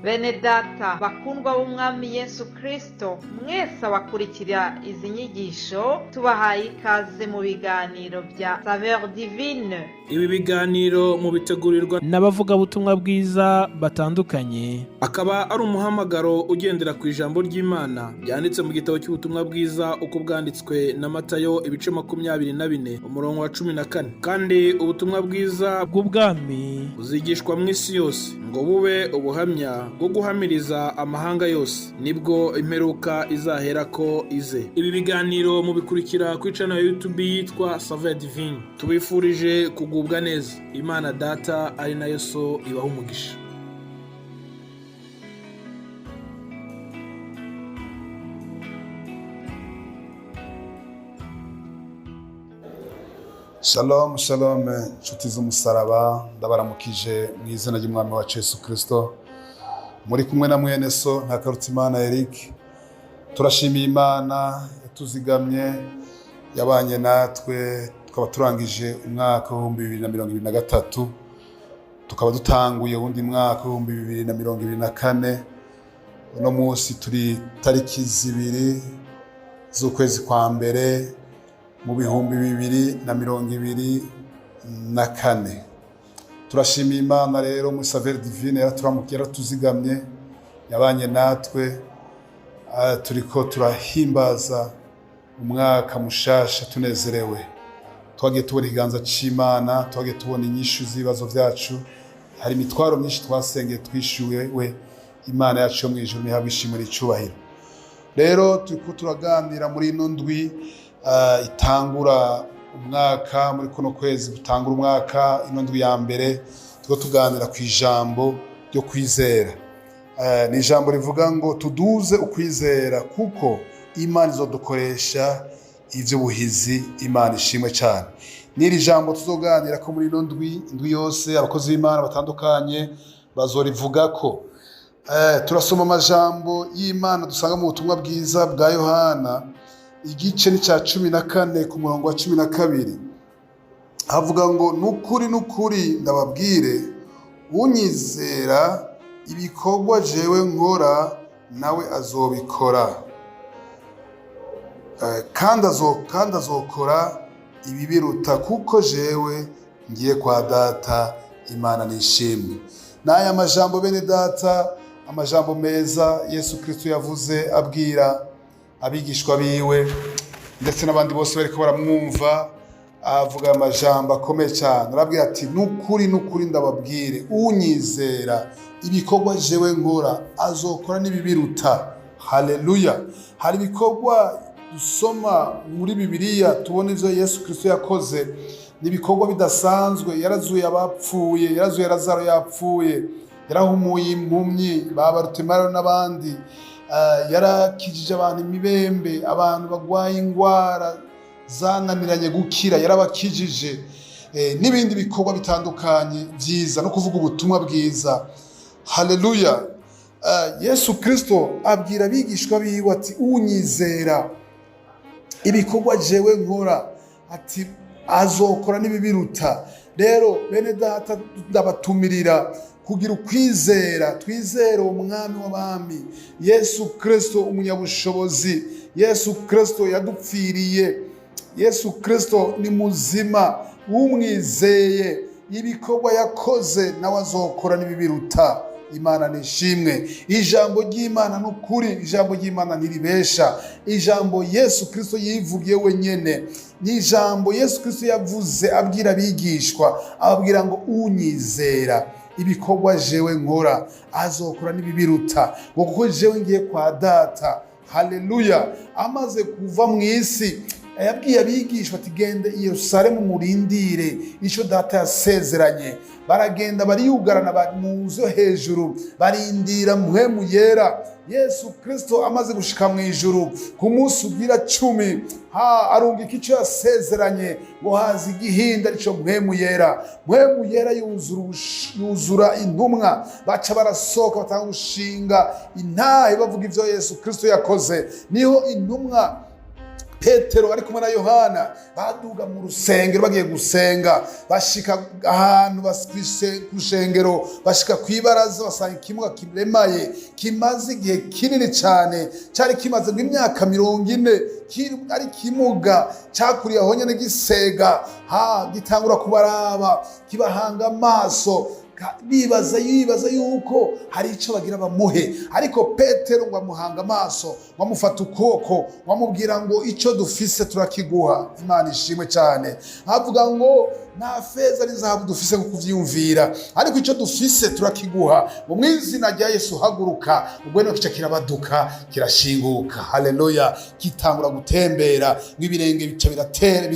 Bene data bakundwa b'Umwami Yesu Kristo, mwese abakurikira izi nyigisho, tubahaye ikaze mu biganiro bya Saveur Divine. Ibi biganiro mubitegurirwa n'abavugabutumwa bwiza batandukanye. Akaba ari umuhamagaro ugendera ku ijambo ry'Imana ryanditse mu gitabo cy'ubutumwa bwiza uko bwanditswe na Matayo, ibice 24, umurongo wa 14. Kandi ubutumwa bwiza bw'ubwami buzigishwa mu isi yose ngo bube ubuhamya bwo guhamiriza amahanga yose, nibwo imperuka izaherako ize. Ibi biganiro mubikurikira kuri channel ya YouTube yitwa Saveur Divine. Tubifurije kugubwa neza. Imana Data ari nayo So ibaha umugisha. Shalom shalom, inshuti z'umusaraba, ndabaramukije mu izina ry'Umwami wacu Yesu Kirisito. Muri kumwe na mwene so Ntakarutimana Eric. Turashimiye Imana yatuzigamye, yabanye natwe, tukaba turangije umwaka w'2023, tukaba dutanguye uwundi mwaka w'2024. Uno munsi turi tariki 2 z'ukwezi kwa mbere mu 2024. Turashimiye Imana rero muri Saveur Divine, yaraturamukiye, yaratuzigamye, yabanye natwe. Turiko turahimbaza umwaka mushasha tunezerewe. Twagiye tubona ikiganza c'Imana, twagiye tubona inyishu z'ibibazo vyacu. Hari imitwaro myinshi twasengeye twishyuwe. We Imana yacu yo mu ijuru nihabwe ishimwe n'icubahiro. Rero turiko turaganira muri ino ndwi itangura umwaka, muri kuno kwezi gutangura umwaka, ino ndwi ya mbere turiko tuganira ku ijambo ryo kwizera. Ni ijambo rivuga ngo tuduze ukwizera kuko Imana izodukoresha ivy'ubuhizi. Imana ishimwe cyane. N'iri jambo tuzoganira ko muri ino ndwi, indwi yose, abakozi b'Imana batandukanye bazorivuga ko. Turasoma amajambo y'Imana dusanga mu butumwa bwiza bwa Yohana, igice ni cya 14, ku murongo wa 12. Havuga ngo: "Nukuri nukuri ndababwire, unyizera, ibikorwa jewe nkora nawe azobikora, kandi azokora ibibiruta, kuko jewe ngiye kwa Data." Imana nishimwe. N'aya majambo, bene data, amajambo meza Yesu Kristo yavuze abwira abigishwa biwe ndetse n'abandi bose bariko baramwumva. Avuga amajambo akomeye cyane, arabwira ati: "Nukuri nukuri ndababwire, unyizera, ibikorwa jewe nkora azokora n'ibibiruta." Haleluya! Hari ibikorwa dusoma muri Bibiliya, tubona ivyo Yesu Kristo yakoze, ni ibikorwa bidasanzwe. Yarazuye abapfuye, yarazuye Lazaro yapfuye, yarahumuye impumyi ba Barutimayo n'abandi, yarakijije abantu imibembe, abantu bagwaye ingwara zananiranye gukira yarabakijije, n'ibindi bikorwa bitandukanye byiza, no kuvuga ubutumwa bwiza. Haleluya! Yesu Kristo abwira abigishwa biwe ati: "Unyizera, ibikorwa jewe nkora," ati, "azokora n'ibibiruta." Rero bene data, ndabatumirira kugira ukwizera, twizere Umwami w'abami Yesu Kristo, umunyabushobozi Yesu Kristo yadupfiriye. Yesu Kristo ni muzima, umwizeye, ibikorwa yakoze nawe azokora n'ibibiruta. Imana nishimwe. Ijambo ry'Imana ni ukuri, ijambo ry'Imana ntiribesha. Ijambo Yesu Kristo yivugiye wenyene, ni ijambo Yesu Kristo yavuze abwira abigishwa, ababwira ngo: "Unyizera, ibikorwa jewe nkora azokora n'ibibiruta, ngo kuko jewe ngiye kwa Data." Haleluya! Amaze kuva mu isi, yabwiye abigishwa ati: "Gende i Yerusalemu, murindire icyo Data yasezeranye." Baragenda, bariyugarana mu nzu yo hejuru, barindira Mpwemu Yera. Yesu Kristo amaze gushika mu ijuru ku munsi ugira 10, ha arungika icyo yasezeranye, ngo haza igihinda, arico Mpwemu Yera. Mpwemu Yera yuzura intumwa, baca barasohoka, batanga gushinga intahe, bavuga ivyo Yesu Kristo yakoze. Niho intumwa Petero ari kumwe na Yohana baduga mu rusengero bagiye gusenga, bashika ahantu ku rushengero, bashika ku ibaraza, basanga ikimuga kiremaye kimaze igihe kinini cyane, cyari kimaze nk'imyaka 40 ari kimuga, cyakuriye aho nyene gisega. Ha gitangura kubaraba, kibahanga amaso, bibaza yibaza yuko hari icyo bagira bamuhe. Ariko Petero ngo amuhanga amaso, ngo amufata ukuboko, ngo amubwira ngo: "Icyo dufise turakiguha." Imana ishimwe cyane. Avuga ngo: "Nta feza n'izahabu dufise nko kuvyiyumvira, ariko icyo dufise turakiguha, ngo mu izina rya Yesu haguruka." Ubwo niho kica kirabaduka, kirashinguka. Haleluya! Gitangura gutembera, nk'ibirenge bica biratera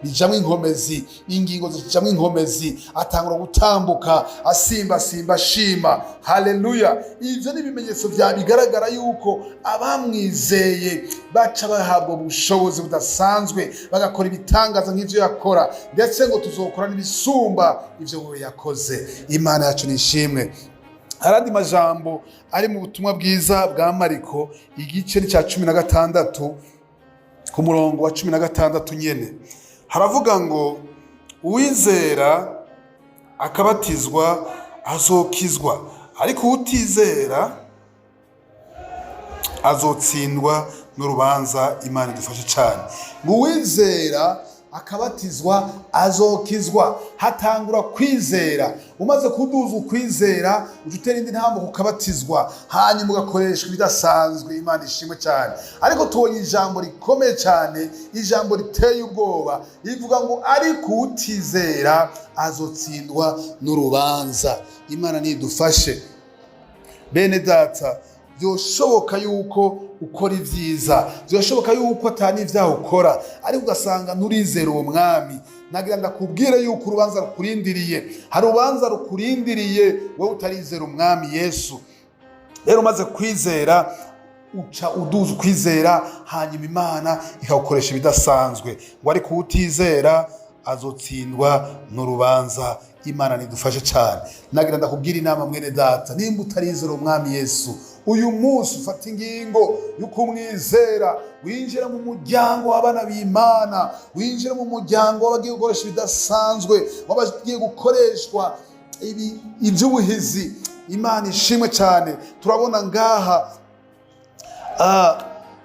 bijamwo inkomezi, ingingo zijamwo inkomezi, atangura gutambuka, asimba simba, ashima. Haleluya! Ivyo ni ibimenyetso vya bigaragara yuko abamwizeye baca bahabwa ubushobozi budasanzwe, bagakora ibitangaza nk'ivyo yakora, ndetse ngo tuzokora n'ibisumba ivyo wewe yakoze. Imana yacu nishimwe. Hari andi majambo ari mu butumwa bwiza bwa Mariko, igice ni cya 16, ku murongo wa 16 nyene, haravuga ngo: "Uwizera akabatizwa azokizwa, ariko uwutizera azotsindwa n'urubanza." Imana idufashe cyane. Ngo uwizera akabatizwa azokizwa. Hatangura kwizera. Umaze kuduza ukwizera, uca utera indi ntambuko, ukabatizwa, hanyuma ugakoreshwa ibidasanzwe. Imana ishimwe cyane. Ariko tubonye ijambo rikomeye cyane, ijambo riteye ubwoba, rivuga ngo: "Ariko utizera azotsindwa n'urubanza." Imana nidufashe. Bene data, byoshoboka yuko ukora ibyiza, byoshoboka yuko atari n'ibyaha ukora, ariko ugasanga nturizera uwo mwami. Nagira ndakubwire yuko urubanza rukurindiriye. Hari urubanza rukurindiriye wowe utarizera umwami Yesu. Rero umaze kwizera, uca uduza ukwizera, hanyuma Imana ikagukoresha ibidasanzwe. Ngo: "Ariko utizera azotsindwa n'urubanza." Imana nidufashe cyane. Nagira ndakubwira inama, mwene data, nimba utarizera umwami Yesu, uyu munsi ufata ingingo yo kumwizera, winjira mu muryango w'abana b'Imana, winjira mu muryango w'abagiye gukoresha ibidasanzwe, w'abagiye gukoreshwa iby'ubuhizi. Imana ishimwe cyane. Turabona ngaha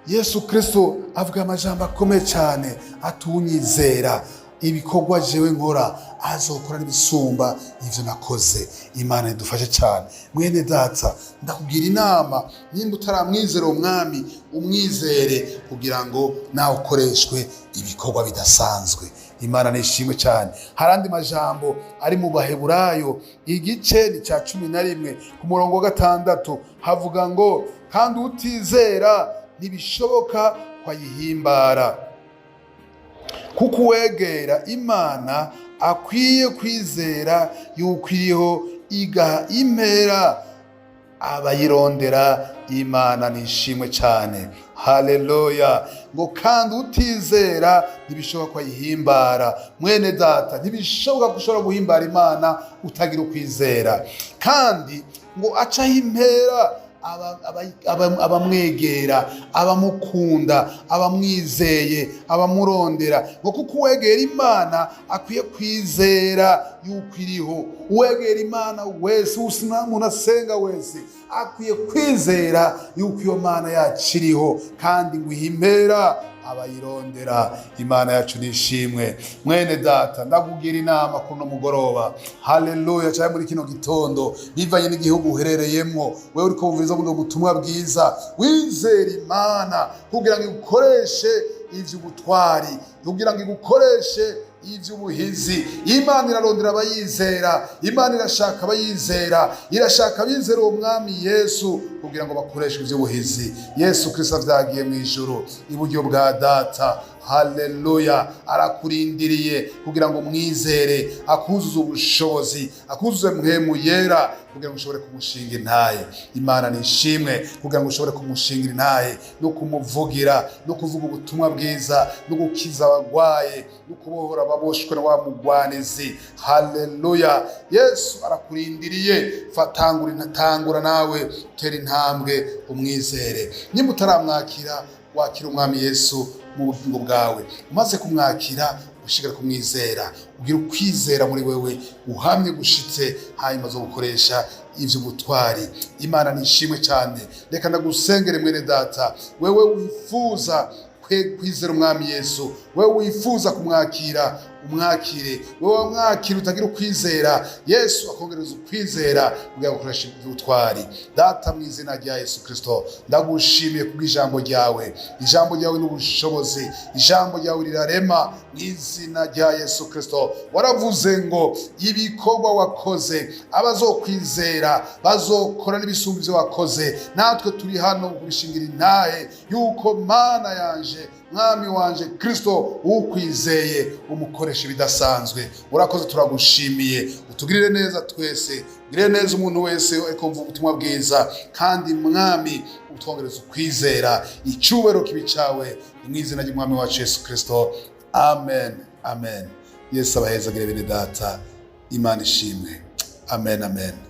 Yesu Kristo avuga amajambo akomeye cyane, atunyizera ibikorwa jewe nkora azokora n'ibisumba ivyo nakoze. Imana idufashe cyane. Mwene data, ndakubwira inama, nimba utaramwizera umwami, umwizere kugira ngo nawe ukoreshwe ibikorwa bidasanzwe. Imana nishimwe cyane. Hari andi majambo ari mu Baheburayo, igice ni cya 11, ku murongo wa 6, havuga ngo: "Kandi utizera ntibishoboka kwayihimbara, kuko uwegera Imana akwiye kwizera yuko iriho, igaha impera abayirondera." Imana nishimwe cyane. Haleluya! Ngo: "Kandi utizera ntibishoboka ko ayihimbara." Mwene data, ntibishoboka ko ushobora guhimbara Imana utagira ukwizera. Kandi ngo acaho impera abamwegera, abamukunda, abamwizeye, abamurondera. Ngo kuko uwegera Imana akwiye kwizera yuko iriho. Uwegera Imana wese, umuntu asenga wese, akwiye kwizera yuko iyo Mana yacu iriho, kandi ngo ihimpera abayirondera. Imana yacu nishimwe. Mwene data, ndakugira inama kuno mugoroba, haleluya, cyangwa muri kino gitondo, bivanye n'igihugu uherereyemwo. Wewe uriko wumviriza buno butumwa bwiza, wizera Imana kugira ngo igukoreshe ivy'ubutwari, kugira ngo igukoreshe ivy'ubuhizi. Imana irarondera abayizera, Imana irashaka abayizera, irashaka abizera uwo mwami Yesu kugira ngo bakoreshwe ivy'ubuhizi. Yesu Kristo avyagiye mu ijuru iburyo bwa Data. Haleluya! Arakurindiriye kugira ngo umwizere, akuzuze ubushobozi, akuzuze Mpwemu Yera, kugira ngo ushobore kumushinga intahe. Imana nishimwe. Kugira ngo ushobore kumushingira intahe no kumuvugira no kuvuga ubutumwa bwiza no gukiza abagwaye no kubohora ababoshwe na wa mugwanizi. Haleluya! Yesu arakurindiriye. Fatangura, tangura nawe utera intambwe, umwizere. Nimba utaramwakira, wakira umwami Yesu. mu bugingo bwawe. Umaze kumwakira, ushigara kumwizera, ugira ukwizera muri wewe uhamye gushitse, hanyuma zo gukoresha ivy'ubutwari. Imana nishimwe cyane. Reka ndagusengere, mwene data, wewe wifuza kwizera Umwami Yesu, wewe wifuza kumwakira, umwakire. Wewe wamwakira utagira ukwizera, Yesu akongereza ukwizera kugira ngo ukoreshe iby'ubutwari. Data, mu izina rya Yesu Kristo, ndagushimiye kubw'ijambo ryawe. Ijambo ryawe n'ubushobozi, ijambo ryawe rirarema. Mu izina rya Yesu Kristo, waravuze ngo ibikorwa wakoze, abazokwizera bazokora n'ibisumba ibyo wakoze. Natwe turi hano kubishingira intahe yuko, Mana yanje, Mwami wanje Kristo, ukwizeye umukoresha ibidasanzwe. Urakoze, turagushimiye. Utugirire neza twese, ugirire neza umuntu wese ariko mvuga ubutumwa bwiza, kandi Mwami utwongereza ukwizera. Icyubahiro kibe cyawe, mu izina ry'Umwami wacu Yesu Kristo, amen, amen. Yesu abahezagire, bene data. Imana ishimwe. Amen, amen.